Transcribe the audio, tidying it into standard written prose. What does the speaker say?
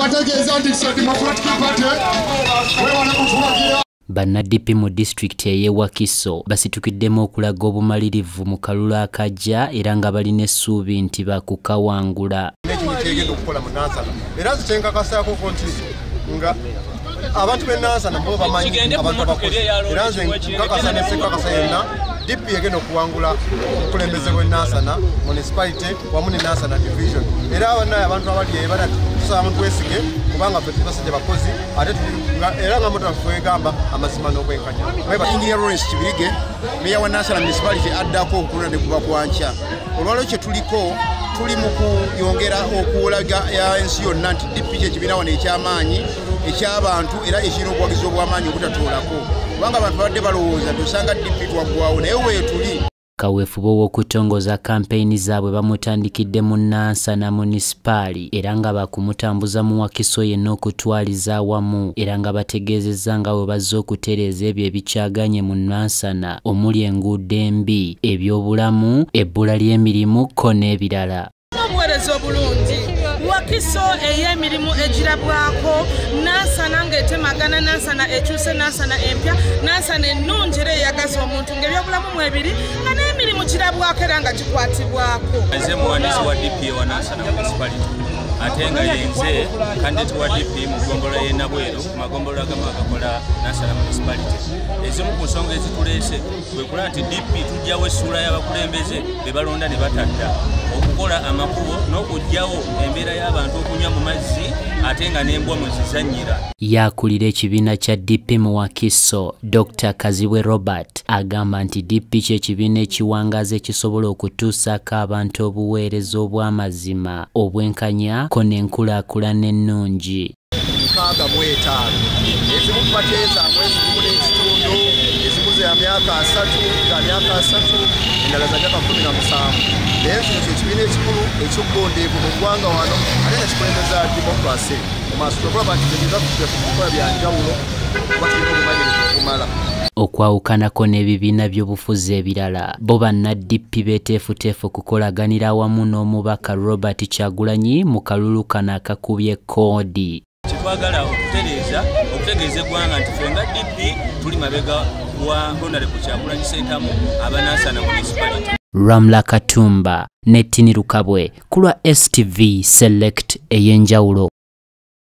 Tubategeeza nti Democratic Party webale kutuwagira. Banna DP mu disitulikiti ey'e Wakiso basitukiddemu okulaga obumalirivu mu kalulu akajja era nga balina essuubi nti bakukawangula. Ekintu kyegenda okukola mu Nansana era nze kyenkakasaako nti nga abantu b'e Nansana bo bamanyi abantu abakozi, era nze nkakasa ne ssenkakasa yenna DP egenda okuwangula obukulembeze bw'e Nansana municipality wamu ne Nansana division. Era abannaye abantu abali ebana tusaba mutwesige kubanga ffe tuli basajja bakozi ate era nga moto twegamba amazima n'obwenkanya. Engineer Lawrence Kibirige, meya wa Nansana municipality addako okulonda ne kuba kwankya. Olwaleero kye tuliko tuli mu kuyongera okulaga ensi yonna nti DP kye kibiina wano eky'amaanyi eky'abantu era ekirina obuwagizi obw'amaanyi obutatoolako, kubanga abantu babadde balowooza nti osanga DP twaggwawo, naye weetuli. Kaweefube ow'okutongoza kampeyini zaabwe bamutandikidde mu Nansana munisipaali era nga bakumutambuza mu Wakiso yenna okutwaliza awamu, era nga bategeezezza nga bwe bazze okutereeza ebyo ebikyaganye mu Nansana omuli enguudo embi, ebyobulamu, ebbula ly'emirimu ko n'ebirala. Obuweereza obulungi Wakiso ey'emirimu egirabwako, Nansana ng'etemagana, Nansana ekyuse, Nansana empya, Nansana ennungi era eyagaza omuntu ng'ebyobulamu mwebiri nga n'emirimu girabwako era nga gikwatibwako. Nze muwandiisi wa DP wa Nansana municipality ate nga yenze kandidate wa DP mu ggombolola y'e Nabweru ku magombolola agamu agakola Nansana municipality. Ezimu ku nsonga ezituleese kwe kulaba nti DP tuggyawo essuula y'abakulembeze be balonda ne batadda okukola amakubo n'okuggyawo embeera y'abantu okunywa mu mazzi ate nga n'embwa mwe zizannyira. Yakulira ekibiina kya DP mu Wakiso, Dr. Kazibwe Robert agamba nti DP kye kibiina ekiwangaazi ekisobola okutuusaako abantu obuweereza obw'amazima, obwenkanya ko n'enkulaakulana ennungi. 65 ezimu kubateeza mwezi gumu n'ekitundu, ezimu za myaka 3, za myaka 3, endala za myaka 17. Naye kino kye kibiina ekikulu eky'obugonddeevu mu ggwanga wano ate nga kikulembeza democracy mu maaso. Tulaba nti tetuza kukola bya njawulo kuba tulina obumanyirivu obumala. Okwawukanako n'ebibiina by'obufuzi ebirala, bo banna DP beeteefuteefu okukolaganira awamu n'omubaka Robert Kyagulanyi mu kalulu kano akakubye koodi. Kyetwagala okutereeza okutegeeza eggwanga nti ffe nga DP tuli mabega wa Honorable Kyagulanyi Ssentamu aba Nansana municipality. Ramla Katumba ne Tini Lukabwe ku lwa STV Select ey'enjawulo.